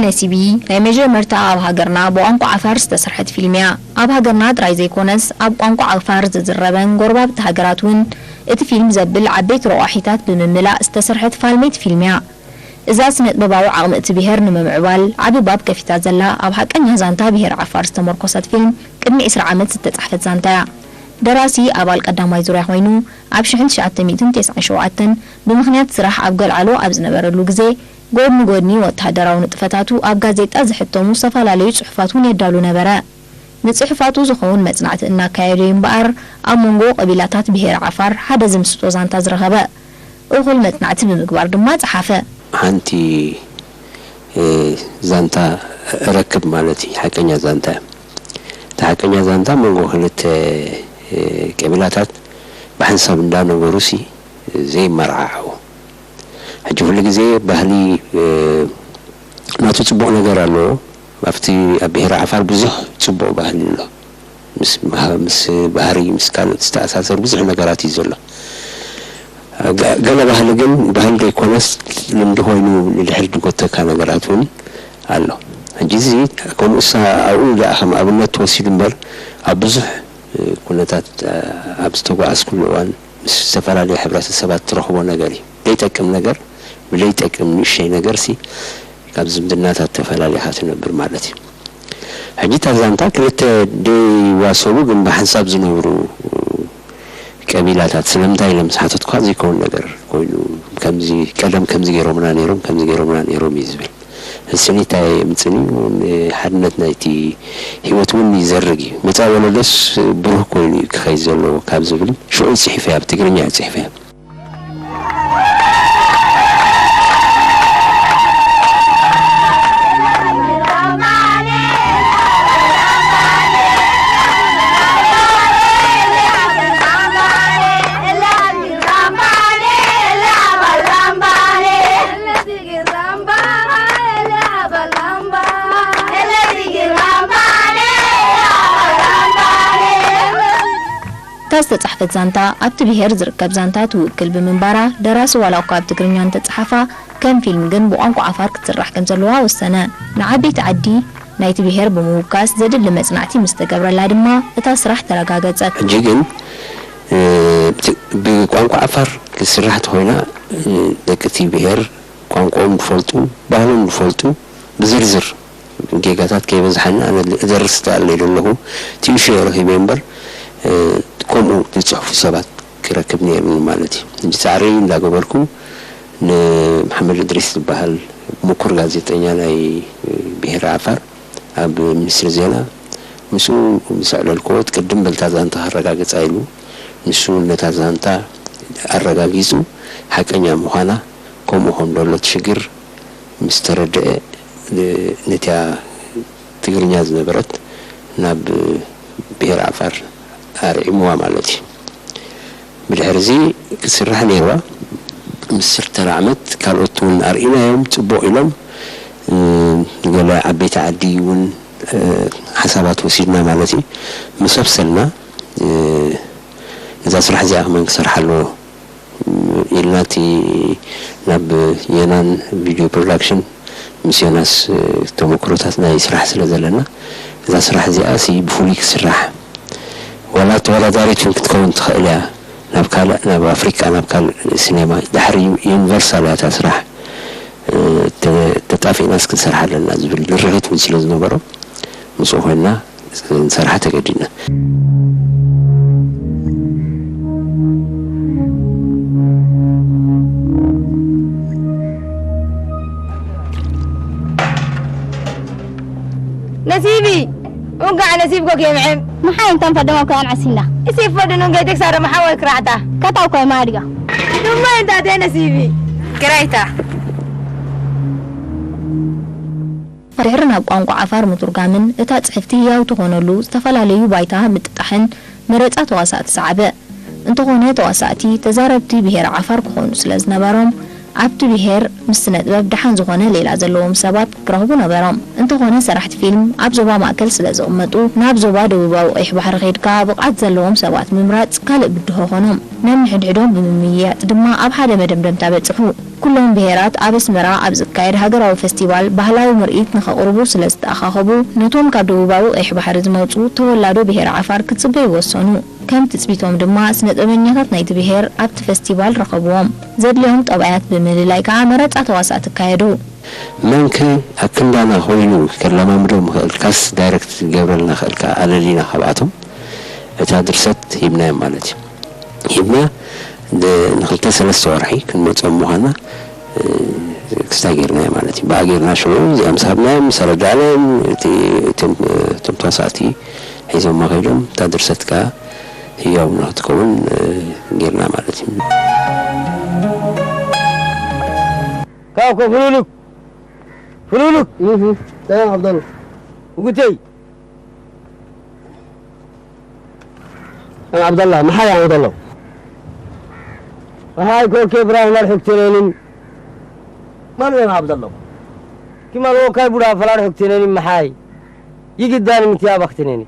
ነሲቢ ናይ መጀመርታ ኣብ ሃገርና ብቋንቋ ዓፋር ዝተሰርሐት ፊልም እያ። ኣብ ሃገርና ጥራይ ዘይኮነስ ኣብ ቋንቋ ዓፋር ዝዝረበን ጎረባብቲ ሃገራት እውን እቲ ፊልም ዘብል ዓበይቲ ረቋሒታት ብምምላእ ዝተሰርሐት ፋልመይቲ ፊልም እያ። እዛ ስነጥበባዊ ዓቕሚ እቲ ብሄር ንምምዕባል ዓቢ ባብ ከፊታ ዘላ ኣብ ሓቀኛ ዛንታ ብሄር ዓፋር ዝተመርኮሰት ፊልም ቅድሚ ዕስራ ዓመት ዝተጻሕፈት ዛንታ እያ። ደራሲ ኣባል ቀዳማይ ዙርያ ኮይኑ ኣብ ሽሕን ትሽዓተ ሚእትን ተስዓን ሸውዓተን ብምኽንያት ስራሕ ኣብ ገልዓሎ ኣብ ዝነበረሉ ግዜ ጎድኒ ጎድኒ ወተሃደራዊ ንጥፈታቱ ኣብ ጋዜጣ ዝሕተሙ ዝተፈላለዩ ጽሑፋት እውን የዳሉ ነበረ። ንጽሑፋቱ ዝኸውን መጽናዕቲ እናካየደ እዩ እምበኣር ኣብ መንጎ ቀቢላታት ብሄር ዓፋር ሓደ ዝምስጦ ዛንታ ዝረኸበ። እኹል መጽናዕቲ ብምግባር ድማ ጸሓፈ። ሓንቲ ዛንታ እረክብ ማለት እዩ ሓቀኛ ዛንታ እያ። እቲ ሓቀኛ ዛንታ መንጎ ክልተ ቀቢላታት ብሓንሳብ እንዳነበሩ ሲ ዘይመርዓዓው ሕጂ ኩሉ ግዜ ባህሊ ናቱ ጽቡቕ ነገር ኣለዎ። ኣብቲ ኣብ ብሄረ ዓፋር ብዙሕ ጽቡቕ ባህሊ ኣሎ። ምስ ምስ ባህሪ ምስ ካልኦት ዝተኣሳሰር ብዙሕ ነገራት እዩ ዘሎ። ገለ ባህሊ ግን ባህሊ ዘይኮነስ ልምዲ ኮይኑ ንድሕሪ ዝጎተካ ነገራት እውን ኣሎ። ሕጂ እዚ ከምኡሳ ኣብኡ ደኣ ከም ኣብነት ተወሲዱ እምበር ኣብ ብዙሕ ኩነታት ኣብ ዝተጓዓዝኩሉ እዋን ምስ ዝተፈላለዩ ሕብረተሰባት ትረኽቦ ነገር እዩ። ዘይጠቅም ነገር ብዘይጠቅም ንእሽተይ ነገር ሲ ካብ ዝምድናታት ተፈላሊኻ ትነብር ማለት እዩ። ሕጂ እታ ዛንታ ክልተ ደይዋሰቡ ግን ብሓንሳብ ዝነብሩ ቀቢላታት ስለምንታይ ኢለ ምስ ሓተትኳ ዘይከውን ነገር ኮይኑ ከምዚ ቀደም ከምዚ ገይሮምና ነይሮም ከምዚ ገይሮምና ነይሮም እዩ ዝብል። እስኒ እንታይ የምፅን እዩ ንሓድነት ናይቲ ህይወት እውን ይዘርግ እዩ። መፃኢ ወለዶስ ብሩህ ኮይኑ እዩ ክኸይድ ዘለዎ ካብ ዝብል ሽዑ ፅሒፈያ ብትግርኛ እያ ፅሒፈያ። እታ ዝተጻሕፈት ዛንታ ኣብቲ ብሄር ዝርከብ ዛንታ ትውክል ብምንባራ፣ ደራሲ ዋላ እኳ ብትግርኛ እንተጸሓፋ፣ ከም ፊልም ግን ብቋንቋ ዓፋር ክትስራሕ ከም ዘለዋ ወሰነ። ንዓበይቲ ዓዲ ናይቲ ብሄር ብምውካስ ዘድሊ መጽናዕቲ ምስ ተገብረላ ድማ እታ ስራሕ ተረጋገጸት። ሕጂ ግን ብቋንቋ ዓፋር ክትስራሕ ተኾይና፣ ደቂ እቲ ብሄር ቋንቋኦም ዝፈልጡ፣ ባህሎም ዝፈልጡ፣ ብዝርዝር ጌጋታት ከይበዝሓና ኣነ እደርስ ተኣለይ ዘለኹ ትንሽዮ ረኺበ እምበር ከምኡ ዝፅሕፉ ሰባት ክረክብ ነይሩኒ ማለት እዩ። ሕጂ ፃዕሪ እንዳገበርኩ ንመሓመድ እድሪስ ዝበሃል ምኩር ጋዜጠኛ ናይ ብሄረ ዓፋር ኣብ ሚኒስትሪ ዜና ምስኡ ምስ ኣዕለልክዎ ቅድም በልታ ዛንታ ከረጋግፃ ኢሉ ንሱ ነታ ዛንታ ኣረጋጊፁ ሓቀኛ ምዃና ከምኡ ከም ዘሎ እቲ ሽግር ምስ ተረደአ ነቲያ ትግርኛ ዝነበረት ናብ ብሄር ዓፋር ኣርዒምዋ ማለት እዩ። ብድሕሪ እዚ ክትስራሕ ነይርዋ። ምስ ሰርተር ዓመት ካልኦት እውን ኣርኢናዮም ፅቡቕ ኢሎም ገለ ዓበይቲ ዓዲ እውን ሓሳባት ወሲድና ማለት እዩ ምስ ኣብሰልና እዛ ስራሕ እዚኣ ከማን ክሰርሓ ኣለዎ ኢልና እቲ ናብ የናን ቪድዮ ፕሮዳክሽን ምስ ዮናስ ተመክሮታት ናይ ስራሕ ስለ ዘለና እዛ ስራሕ እዚኣ ሲ ብፍሉይ ክስራሕ ዋላ ተወዳዳሪት እውን ክትከውን ትኽእል እያ ናብ ካልእ ናብ ኣፍሪቃ ናብ ካልእ ሲኔማ ዳሕሪ ዩኒቨርሳል እያ እታ ስራሕ ተጣፊእናስ ክንሰርሓ ኣለና ዝብል ድርኺት እውን ስለ ዝነበሮ ምስኡ ኮይንና ክንሰርሓ ተገዲድና። ነሲቢ! እንቃዕ ነሲብኮ ኬምዕም። መሓይ እንታን ፈደም ኣብ ከኣን ዓሲና። እሲ ፈደን እንገይ ተክሳረ መሓወይ ክራዕታ። ከታው ኮይ ማድጋ። ድማ እንታተ ነሲቢ። ግራይታ። ድሕሪ ናብ ቋንቋ ዓፋር ምቱርጋምን እታ ጽሕፍቲ ህያው ትኾነሉ ዝተፈላለዩ ባይታ ምጥጣሕን መረጻ ተዋሳእቲ ሰዓበ። እንተኾነ ተዋሳእቲ ተዛረብቲ ብሄር ዓፋር ክኾኑ ስለ ዝነበሮም ኣብቲ ብሄር ምስ ስነ ጥበብ ደሓን ዝኾነ ሌላ ዘለዎም ሰባት ክረኽቡ ነበሮም። እንተኾነ ሰራሕቲ ፊልም ኣብ ዞባ ማእከል ስለ ዝቕመጡ ናብ ዞባ ደቡባዊ ቀይሕ ባሕሪ ከይድካ ብቕዓት ዘለዎም ሰባት ምምራጽ ካልእ ብድሆ ኾኖም። ነንሕድሕዶም ብምምይያጥ ድማ ኣብ ሓደ መደምደምታ በጽሑ። ኩሎም ብሄራት ኣብ ኣስመራ ኣብ ዝካየድ ሃገራዊ ፈስቲቫል ባህላዊ ምርኢት ንኸቕርቡ ስለ ዝተኣኻኸቡ፣ ነቶም ካብ ደቡባዊ ቀይሕ ባሕሪ ዝመጹ ተወላዶ ብሄረ ዓፋር ክጽበዩ ወሰኑ። ከም ትጽቢቶም ድማ ስነ ጥበበኛታት ናይቲ ብሄር ኣብቲ ፈስቲቫል ረኸብዎም። ዘድልዮም ጠባያት ብምልላይ ከኣ መረጻ ተዋሳእቲ ኣካየዱ። መንከ ኣብ ክንዳና ኮይኑ ከለማምዶም ክእል ካስ ዳይረክት ክገብረልና ክእል ከኣ ኣለሊና ካብኣቶም እታ ድርሰት ሂብናዮም ማለት እዩ። ሂብና ንክልተ ሰለስተ ወርሒ ክንመጾም ምዃና ክስታይ ጌርናዮ ማለት እዩ። ብኣ ጌርና ሽዑ እዚኣ ምስ ሃብናዮም ምስ ኣረዳእናዮም እቶም ተዋሳእቲ ሒዞማ ከይዶም እታ ድርሰት ከኣ ህያው ንክትከውን ጌርና ማለት እዩ። ካብኮ ፍሉሉክ ፍሉሉክ ሰላም ዓብደሉ ጉጉተይ ሰላም ዓብደላ መሓይ ዓብደሎ መሓይ ኮኬ ብራን ላል ሕክቴነኒን ማን ወይም ዓብደሎ ኪማል ወካይ ቡዳ ፈላል ሕክቴነኒን መሓይ ይግዳን ምትያ ባክቴነኒ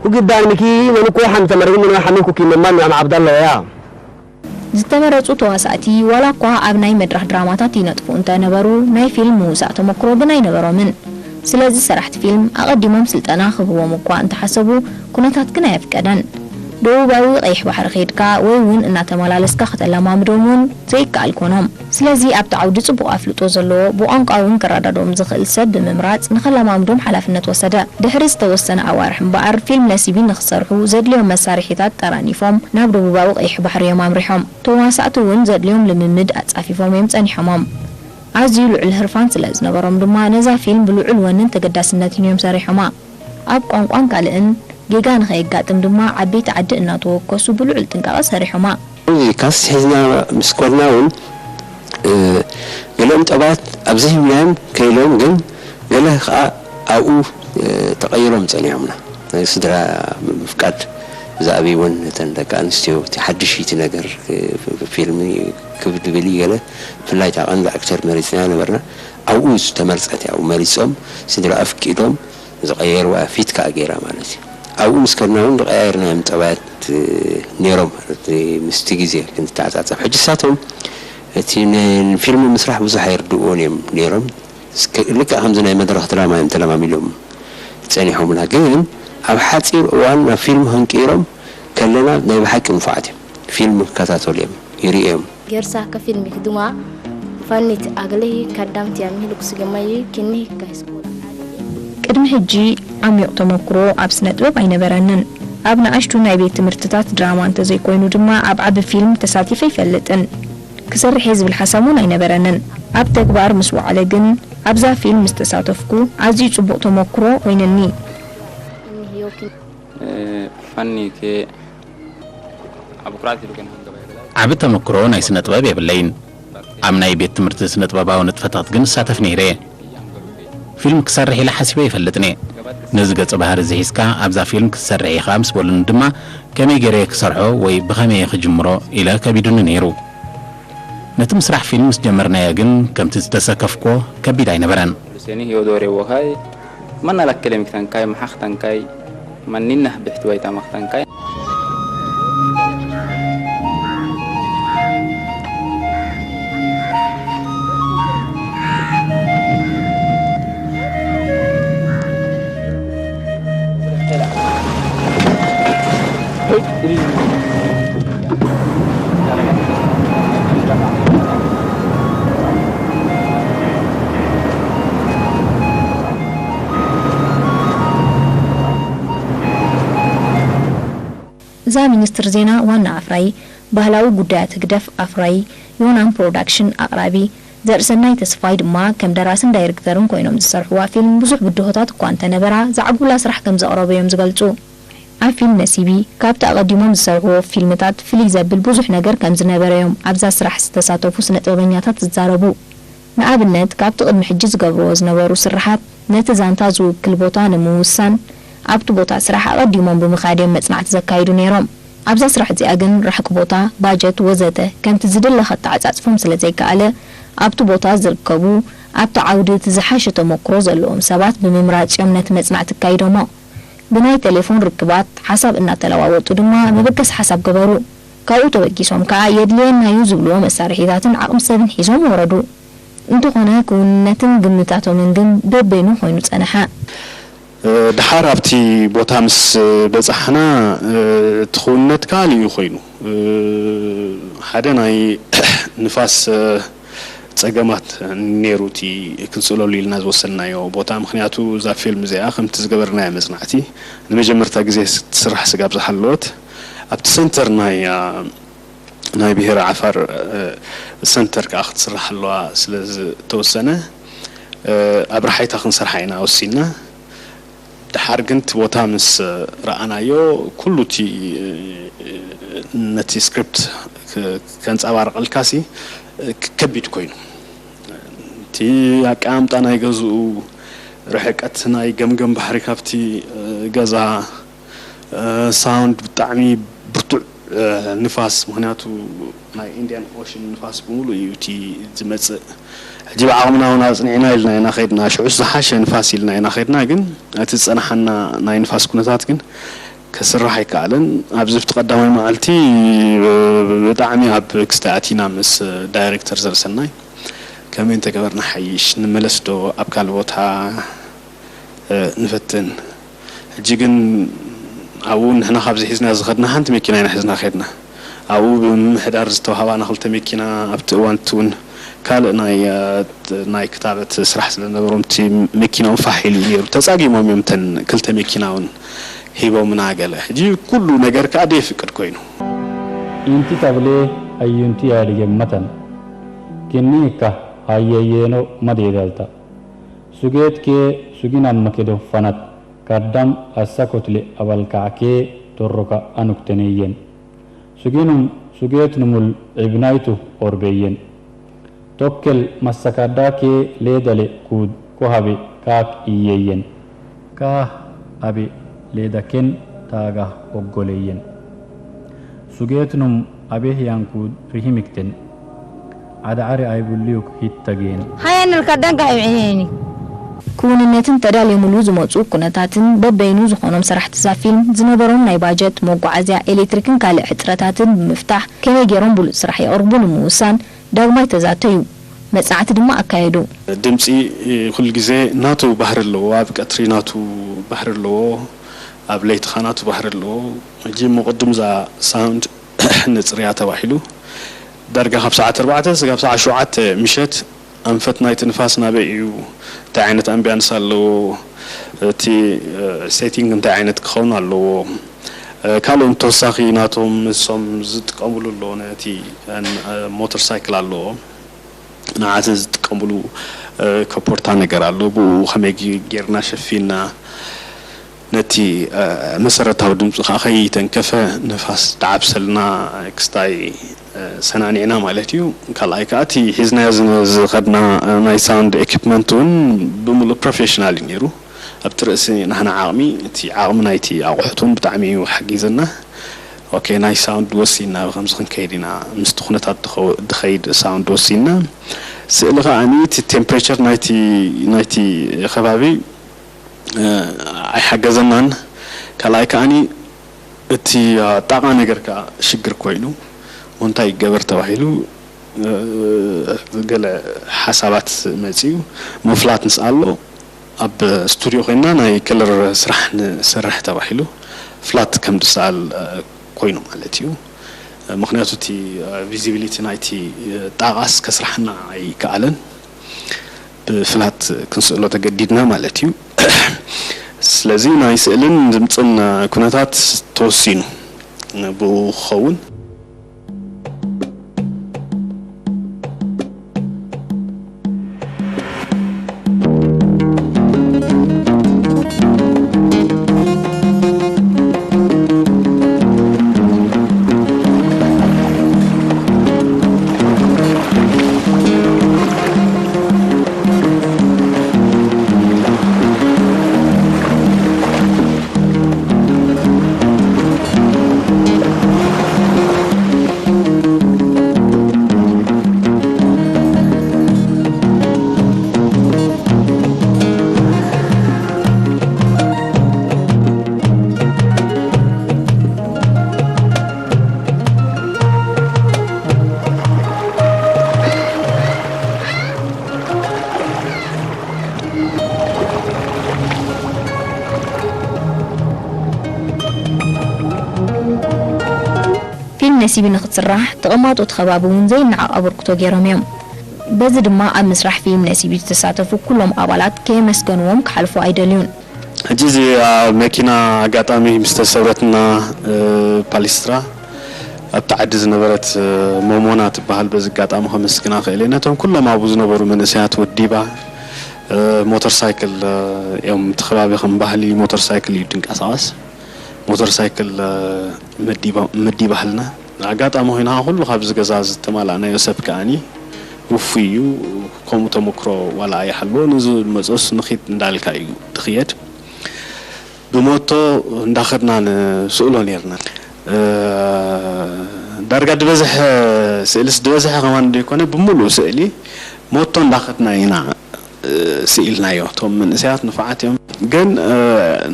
ኩግዳን ምኪ ነንኮ ሓምተ መርግም ምን ሓሚኩኪ መማን ያም ዓብደሎ ያ ዝተመረጹ ተዋሳእቲ ዋላ እኳ ኣብ ናይ መድረኽ ድራማታት ይነጥፉ እንተ ነበሩ፣ ናይ ፊልም ምውሳእ ተመክሮ ግን ኣይነበሮምን። ስለዚ ሰራሕቲ ፊልም ኣቐዲሞም ስልጠና ክህብዎም እኳ እንተ ሓሰቡ፣ ኩነታት ግን ኣየፍቀደን። ደቡባዊ ቀይሕ ባሕሪ ኸይድካ ወይ እውን እናተመላለስካ ከተለማምዶም እውን ዘይከኣል ኮኖም። ስለዚ ኣብቲ ዓውዲ ጽቡቕ ኣፍልጦ ዘለዎ፣ ብቋንቋ እውን ከረዳድኦም ዝኽእል ሰብ ብምምራጽ ንኸለማምዶም ሓላፍነት ወሰደ። ድሕሪ ዝተወሰነ ኣዋርሕ እምበኣር ፊልም ነሲቢ ንኽሰርሑ ዘድልዮም መሳርሒታት ጠራኒፎም ናብ ደቡባዊ ቀይሕ ባሕሪ እዮም ኣምሪሖም። ተዋሳእቲ እውን ዘድልዮም ልምምድ ኣጻፊፎም እዮም ጸኒሖሞም። ኣዝዩ ልዑል ህርፋን ስለ ዝነበሮም ድማ ነዛ ፊልም ብልዑል ወንን ተገዳስነትን እዮም ሰሪሖማ። ኣብ ቋንቋን ካልእን ጌጋ ንኸየጋጥም ድማ ዓበይቲ ዓዲ እናተወከሱ ብልዑል ጥንቃቐ ሰሪሖማ። ሙዚካስ ሒዝና ምስ ከድና እውን ገሊኦም ጠባያት ኣብዚ ሂብናዮም ከኢሎም ግን ገለ ከዓ ኣብኡ ተቐይሮም ፀኒሖምና። ናይ ስድራ ምፍቃድ ዝኣበይወን ነተን ደቂ ኣንስትዮ እቲ ሓድሽ እቲ ነገር ፊልም ክብ ድብል ገለ ብፍላይ እታ ቀንዲ ኣክተር መሪፅና ነበርና ኣብኡ ዝተመርፀት እያ መሪፆም ስድራ ኣፍቂዶም ዝቐየርዋ ፊት ከዓ ገይራ ማለት እዩ ኣብኡ ምስ ከድና እውን ዝቐያየርናዮም ጠባያት ነይሮም ምስቲ ግዜ ክንተዓፃፀፍ ሕጂ ሳቶም እቲ ንፊልም ምስራሕ ብዙሕ ኣይርድእዎን እዮም ነይሮም ልክዕ ከምዚ ናይ መድረኽ ድራማ እዮም ተለማሚዶም ጸኒሖምና ግን ኣብ ሓጺር እዋን ናብ ፊልም ክንቅይሮም ከለና ናይ ብሓቂ ንፉዓት እዮም ፊልም ክከታተሉ እዮም ይርእዮም ጌርሳ ከፊልሚ ድማ ፋኒት ኣግለሂ ካዳምት ያሚ ልኩስ ገማይ ኪኒ ካይስኩል ቅድሚ ሕጂ ዓሚቕ ተመክሮ ኣብ ስነ ጥበብ ኣይነበረንን ኣብ ንኣሽቱ ናይ ቤት ትምህርትታት ድራማ እንተዘይኮይኑ ድማ ኣብ ዓቢ ፊልም ተሳቲፈ ኣይፈልጥን ክሰርሕ እየ ዝብል ሓሳብ እውን ኣይነበረንን። ኣብ ተግባር ምስ ወዓለ ግን ኣብዛ ፊልም ምስ ተሳተፍኩ ኣዝዩ ጽቡቕ ተመክሮ ኮይነኒ። ፋኒት ዓቢ ኩርዓት ኢሉ ግን ሃንገባይ ዓቢ ተመክሮ ናይ ስነ ጥበብ የብለይን። ኣብ ናይ ቤት ትምህርቲ ስነ ጥበባዊ ንጥፈታት ግን እሳተፍ ነይረ እየ። ፊልም ክሰርሕ ኢለ ሓሲበ ኣይፈልጥን እየ። ነዚ ገጸ ባህሪ እዚ ሒዝካ ኣብዛ ፊልም ክትሰርሕ ኢኻ ምስ በሉኒ ድማ ከመይ ገይረ እየ ክሰርሖ ወይ ብኸመይ እየ ክጅምሮ ኢለ ከቢዱኒ ነይሩ። ነቲ ምስራሕ ፊልም ምስ ጀመርናዮ ግን ከምቲ ዝተሰከፍክዎ ከቢድ ኣይነበረን። Luseni hiodorewokay manalakkelemiktankay maxaktankay maninah bixtiwaytamaktankay. እዛ ሚኒስትር ዜና ዋና ኣፍራዪ ባህላዊ ጉዳያት ህግደፍ ኣፍራዪ ዮናም ፕሮዳክሽን ኣቕራቢ ዘርእሰናይ ተስፋይ ድማ ከም ደራስን ዳይርክተርን ኮይኖም ዝሰርሕዋ ፊልም ብዙሕ ብድሆታት እኳ እንተነበራ ዘዓጉላ ስራሕ ከም ዘቕረቡ እዮም ዝገልጹ። ኣብ ፊልም ነሲቢ ካብቲ ኣቐዲሞም ዝሰርሕዎ ፊልምታት ፍልይ ዘብል ብዙሕ ነገር ከም ዝነበረ እዮም ኣብዛ ስራሕ ዝተሳተፉ ስነ ጥበበኛታት ዝዛረቡ። ንኣብነት ካብቲ ቅድሚ ሕጂ ዝገብርዎ ዝነበሩ ስርሓት ነቲ ዛንታ ዝውክል ቦታ ንምውሳን ኣብቲ ቦታ ስራሕ ኣቐዲሞም ብምኻድ እዮም መጽናዕቲ ዘካይዱ ነይሮም። ኣብዛ ስራሕ እዚኣ ግን ራሕቂ ቦታ፣ ባጀት ወዘተ ከምቲ ዝድለ ከተዓጻጽፎም ስለ ዘይከኣለ፣ ኣብቲ ቦታ ዝርከቡ፣ ኣብቲ ዓውዲ እቲ ዝሓሸ ተመኩሮ ዘለዎም ሰባት ብምምራጽ እዮም ነቲ መጽናዕቲ ኣካይዶሞ። ብናይ ቴሌፎን ርክባት ሓሳብ እናተለዋወጡ ድማ ምብገስ ሓሳብ ገበሩ። ካብኡ ተበጊሶም ከኣ የድልየና እዩ ዝብልዎ መሳርሒታትን ዓቕሚ ሰብን ሒዞም ወረዱ። እንተኾነ ክውንነትን ግምታቶምን ግን በበይኑ ኮይኑ ጸንሐ። ድሓር ኣብቲ ቦታ ምስ በጻሕና፣ እቲ ክውንነት ካልእ እዩ ኮይኑ። ሓደ ናይ ንፋስ ጸገማት ነይሩ፣ እቲ ክንስእለሉ ኢልና ዝወሰንናዮ ቦታ። ምኽንያቱ እዛ ፊልም እዚኣ ከምቲ ዝገበርናያ መጽናዕቲ ንመጀመርታ ግዜ ትስራሕ ስጋብ ዝሃለወት፣ ኣብቲ ሰንተር ናይ ናይ ብሄረ ዓፋር ሰንተር ከዓ ክትስራሕ ኣለዋ ስለ ዝተወሰነ፣ ኣብ ረሓይታ ክንሰርሓ ኢና ወሲንና። ድሓር ግን እቲ ቦታ ምስ ረኣናዮ፣ ኩሉ እቲ ነቲ ስክሪፕት ከንጸባርቐልካሲ ከቢድ ኮይኑ፣ እቲ ኣቀማምጣ ናይ ገዝኡ፣ ርሕቀት ናይ ገምገም ባሕሪ ካብቲ ገዛ፣ ሳውንድ ብጣዕሚ ብርቱዕ ንፋስ፣ ምኽንያቱ ናይ ኢንድያን ኦሽን ንፋስ ብምሉእ እዩ እቲ ዝመጽእ። ሕጂ ብዓቕምና እውን ኣጽኒዕና ኢልና ኢና ከድና፣ ሽዑስ ዝሓሸ ንፋስ ኢልና ኢና ከድና፣ ግን እቲ ዝጸንሓና ናይ ንፋስ ኩነታት ግን ከስራሕ ኣይከኣለን። ኣብዚ ብቲ ቀዳማይ መዓልቲ ብጣዕሚ ኣብ ክስተ ኣቲና ምስ ዳይሬክተር ዘርሰናይ ከመይ እንተገበርና ሓይሽ፣ ንመለስ ዶ ኣብ ካልእ ቦታ ንፈትን። ሕጂ ግን ኣብኡ ንሕና ካብዚ ሒዝና ዝኸድና ሓንቲ መኪና ኢና ሒዝና ከድና። ኣብኡ ብምምሕዳር ዝተዋህባና ክልተ መኪና ኣብቲ እዋን እቲ እውን ካልእ ናይ ናይ ክታበት ስራሕ ስለ ዝነበሮም እቲ መኪናኦም ፋሕ ኢሉ እዩ ነይሩ። ተጻጊሞም እዮም እተን ክልተ መኪና እውን ሂቦምና ገለ። ሕጂ ኩሉ ነገር ከኣ ደይፍቅድ ኮይኑ። Inti tablee hayyunti yaadi gemmatan. Kinni ikka hayyeeyyeeno madeedalta. Sugeet kee sugin amma kedo fanat. Kaddam assa kotle abalka'a kee torroka anukteneeyyen. Suginum sugeetnumul cibnaytu orbeeyyen. Tokkel massakaddaa kee leedale kuud kohabe kaak iyyeeyyen. Kaah abe leedaken taagah oggoleeyyen. Sugeetnum abe hiyankuud rihimikten. Adacari aybulliyuk hittageen. Hayanil kaddan kaah ibcineyni. ክውንነትን ተዳልዮምሉ ዝመጹ ኩነታትን በበይኑ ዝኾኖም ሰራሕቲ እዛ ፊልም ዝነበሮም ናይ ባጀት፣ መጓዓዝያ፣ ኤሌክትሪክን ካልእ ሕጽረታትን ብምፍታሕ ከመይ ገይሮም ብሉጽ ስራሕ የቕርቡ ንምውሳን ዳግማይ ተዛተዩ። መጽናዕቲ ድማ ኣካየዱ። ድምጺ ኩሉ ግዜ ናቱ ባህሪ ኣለዎ። ኣብ ቀትሪ ናቱ ባህሪ ኣለዎ፣ ኣብ ለይቲ ኸኣ ናቱ ባህሪ ኣለዎ። ሕጂ እሞ ቅድም እዛ ሳውንድ ነጽርያ ተባሂሉ ዳርጋ ካብ ሰዓት ኣርባዕተ ስጋብ ሰዓት ሸውዓተ ምሸት ኣንፈት ናይቲ ንፋስ ናበይ እዩ፣ እንታይ ዓይነት ኣምቢያንስ ኣለዎ፣ እቲ ሴቲንግ እንታይ ዓይነት ክኸውን ኣለዎ። ካልኦት ተወሳኺ ናቶም ንሶም ዝጥቀምሉ ኣለዎ፣ ነቲ ሞተር ሳይክል ኣለዎ፣ ንዓዘ ዝጥቀምሉ ከፖርታ ነገር ኣሎ። ብኡ ከመይ ጌርና ሸፊንና ነቲ መሰረታዊ ድምፁ ከዓ ከይተንከፈ ንፋስ ደዓብሰልና ክስታይ ሰናኒዕና ማለት እዩ። ካልኣይ ከዓ እቲ ሒዝናዮ ዝነ- ዝኸድና ናይ ሳውንድ ኤኪፕመንት እውን ብምሉእ ፕሮፌሽናል እዩ ነይሩ። ኣብቲ ርእሲ ናህና ዓቕሚ እቲ ዓቕሚ ናይቲ ኣቑሑት እውን ብጣዕሚ እዩ ሓጊዝና። ኦኬ ናይ ሳውንድ ወሲና ብከምዚ ክንከይድ ኢና ምስቲ ኩነታት ድኸው- ድኸይድ ሳውንድ ወሲና። ስእሊ ከዓኒ እቲ ቴምፕሬቸር ናይቲ ናይቲ ከባቢ ኣይሓገዘናን። ካልኣይ ከዓኒ እቲ ጣቓ ነገር ከዓ ሽግር ኮይኑ እንታይ ይገበር ተባሂሉ ገለ ሓሳባት መፂኡ። መፍላት ምስ ኣሎ ኣብ ስቱድዮ ኮይና ናይ ከለር ስራሕ ንሰርሕ ተባሂሉ ፍላት ከም ድሰኣል ኮይኑ ማለት እዩ። ምክንያቱ እቲ ቪዚቢሊቲ ናይቲ ጣቓስ ከስራሕና ኣይከኣለን። ብፍላት ክንስእሎ ተገዲድና ማለት እዩ። ስለዚ ናይ ስእልን ድምፅን ኩነታት ተወሲኑ ብኡ ክኸውን። ነሲቢ ንክትስራሕ ተቐማጦ እቲ ከባቢ እውን ዘይነዓቕ ኣበርክቶ ገይሮም እዮም። በዚ ድማ ኣብ ምስራሕ ፊልም ነሲቢ ዝተሳተፉ ኩሎም ኣባላት ከየመስገንዎም ክሓልፉ ኣይደልዩን። ሕጂ እዚ ኣብ መኪና ኣጋጣሚ ምስ ተሰብረትና ፓሊስትራ ኣብቲ ዓዲ ዝነበረት ሞሞና ትበሃል በዚ ኣጋጣሚ ከመስግና ክእል እየ። ነቶም ኩሎም ኣብኡ ዝነበሩ መንእሰያት ወዲባ ሞተር ሳይክል እዮም። እቲ ከባቢ ከም ባህሊ ሞተር ሳይክል እዩ ድንቀሳቐስ። ሞተር ሳይክል ምዲባህልና ኣጋጣሚ ኮይና ኩሉ ካብዚ ገዛ ዝተማላእናዮ ሰብ ከኣኒ ውፉይ እዩ። ከምኡ ተመክሮ ዋላ ኣይሓልዎ ንዝብል መፅኦስ ንኺድ እንዳልካ እዩ ትኽየድ። ብሞቶ እንዳኸድና ንስእሎ ነርና። ዳርጋ ዝበዝሐ ስእልስ ዝበዝሐ ከማን ዘይኮነ ብምሉእ ስእሊ ሞቶ እንዳኸድና ኢና ስኢልናዮ። እቶም መንእሰያት ንፉዓት እዮም፣ ግን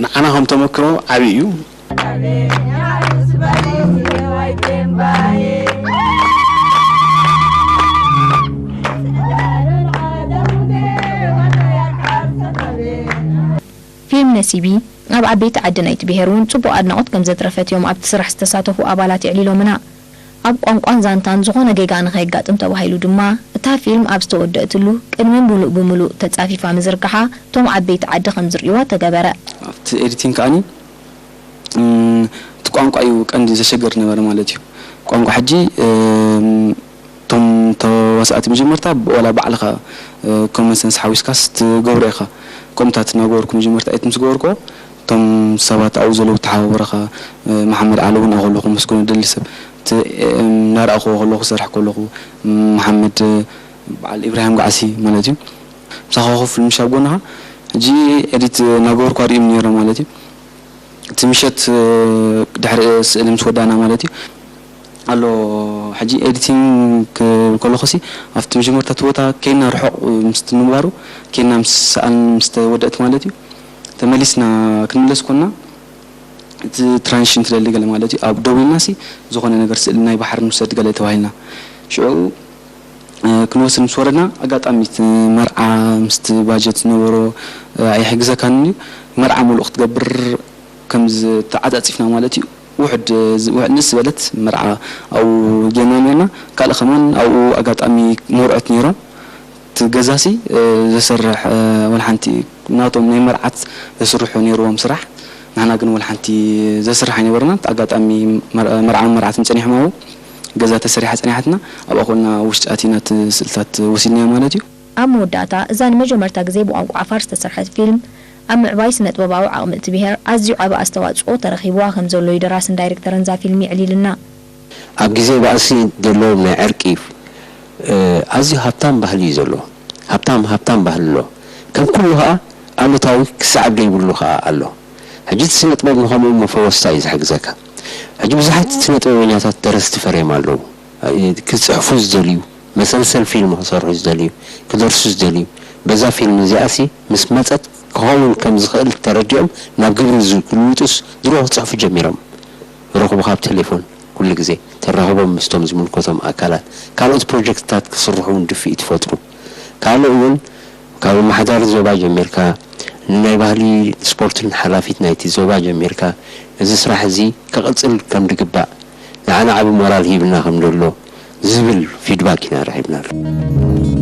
ንዓና ከም ተመክሮ ዓብዪ እዩ። ፊልም ነሲቢ ኣብ ዓበይቲ ዓዲ ናይቲ ብሄር እውን ፅቡቕ ኣድናቖት ከም ዘትረፈት እዮም ኣብቲ ስራሕ ዝተሳተፉ ኣባላት የዕሊሎምና። ኣብ ቋንቋን ዛንታን ዝኾነ ጌጋ ንኸየጋጥም ተባሂሉ ድማ እታ ፊልም ኣብ ዝተወደእትሉ ቅድሚ ሙሉእ ብሙሉእ ተፃፊፋ ምዝርግሓ እቶም ዓበይቲ ዓዲ ከም ዝርእይዋ ተገበረ። ኣብቲ ኤዲቲንግ ከዓኒ እቲ ቋንቋ እዩ ቀንዲ ዘሸገር ነበረ ማለት እዩ። ቋንቋ ሕጂ እቶም ተዋሳእቲ መጀመርታ ዋላ ባዕልኻ ኮመን ሰንስ ሓዊስካስ ትገብሮ ኢኻ። ከምታት እናገበርኩ መጀመርታ ኤት ምስ ገበርክዎ እቶም ሰባት ኣብኡ ዘለዉ ተሓባበረኻ መሓመድ ዓሊ እውን ኣብኡ ከለኹ መስገኖ ደሊ ሰብ እናረኣኽዎ ከለኹ ክሰርሕ ከለኹ መሓመድ በዓል ኢብራሂም ጋዕሲ ማለት እዩ ምሳኻ ኮፍ ኢሉ ምሽ ኣብ ጎንኻ ሕጂ ኤዲት እናገበርኩ ኣርእዮም ነይረ ማለት እዩ። እቲ ምሸት ድሕሪ ስእሊ ምስ ወዳእና ማለት እዩ ኣሎ ሕጂ ኤዲቲንግ ክብል ከለኹሲ ኣብቲ መጀመርታ እቲ ቦታ ኬና ርሑቕ ምስ ምንባሩ ኬና ምስ ሰኣልን ምስ ተወደእት ማለት እዩ ተመሊስና ክንምለስ ኮና እቲ ትራንሽን ትደሊ ገለ ማለት እዩ ኣብ ደው ኢልናሲ ዝኾነ ነገር ስእሊ ናይ ባሕሪ ንውሰድ ገለ ተባሂልና ሽዑ ክንወስድ ምስ ወረድና ኣጋጣሚ እቲ መርዓ ምስቲ ባጀት ዝነበሮ ኣይሕግዘካን እዩ መርዓ ሙሉእ ክትገብር ከም ዝተዓፃፂፍና ማለት እዩ ውሕድ ውሕድ ንእስ ዝበለት መርዓ ኣብኡ ጌና ነርና ካልእ ከማን ኣብኡ ኣጋጣሚ መርዑት ነይሮም እቲ ገዛሲ ዘስርሕ ወላ ሓንቲ ናቶም ናይ መርዓት ዘስርሑ ነይርዎም ስራሕ ንሕና ግን ወላ ሓንቲ ዘስርሕ ኣይነበርና ኣጋጣሚ መርዓን መርዓትን ፀኒሖም ኣብኡ ገዛ ተሰሪሓ ፀኒሓትና ኣብኣ ኮልና ውሽጢ ኣቲና እቲ ስእልታት ወሲድናዮ ማለት እዩ። ኣብ መወዳእታ እዛ ንመጀመርታ ግዜ ብቋንቋ ዓፋር ዝተሰርሐት ፊልም ኣብ ምዕባይ ስነጥበባዊ ዓቕሚ እቲ ብሄር ኣዝዩ ዓቢ ኣስተዋጽኦ ተረኺብዋ ከም ዘሎ እዩ ደራስን ዳይሬክተርን እዛ ፊልም የዕሊልና። ኣብ ግዜ ባእሲ ዘለዎም ናይ ዕርቂ ኣዝዩ ሃብታም ባህሊ እዩ ዘሎ። ሃብታም ሃብታም ባህሊ ኣሎ። ከም ኩሉ ከኣ ኣሉታዊ ክሰዓብ ዘይብሉ ከኣ ኣሎ። ሕጂ እቲ ስነ ጥበብ ንኸምኡ መፈወስታ እዩ ዝሕግዘካ። ሕጂ ብዙሓት ስነ ጥበበኛታት ደረስቲ ፈርዮም ኣለዉ። ክጽሕፉ ዝደልዩ፣ መሰልሰል ፊልም ክሰርሑ ዝደልዩ፣ ክደርሱ ዝደልዩ፣ በዛ ፊልም እዚኣሲ ምስ መጸት ክኸውን ከም ዝኽእል ተረዲኦም ናብ ግብሪ ክልውጡስ ድሮ ክጽሕፉ ጀሚሮም። ረኽቡ ካብ ቴሌፎን ኩሉ ግዜ ተራኽቦም ምስቶም ዝምልከቶም ኣካላት ካልኦት ፕሮጀክትታት ክስርሑ እውን ድፍኢት ፈጥሩ። ካልእ እውን ካብ ኣመሓዳሪ ዞባ ጀሚርካ ንናይ ባህሊ ስፖርትን ሓላፊት ናይቲ ዞባ ጀሚርካ እዚ ስራሕ እዚ ክቕጽል ከም ድግባእ ንዓና ዓቢ ሞራል ሂብና ከም ደሎ ዝብል ፊድባክ ኢና ረኺብናሉ።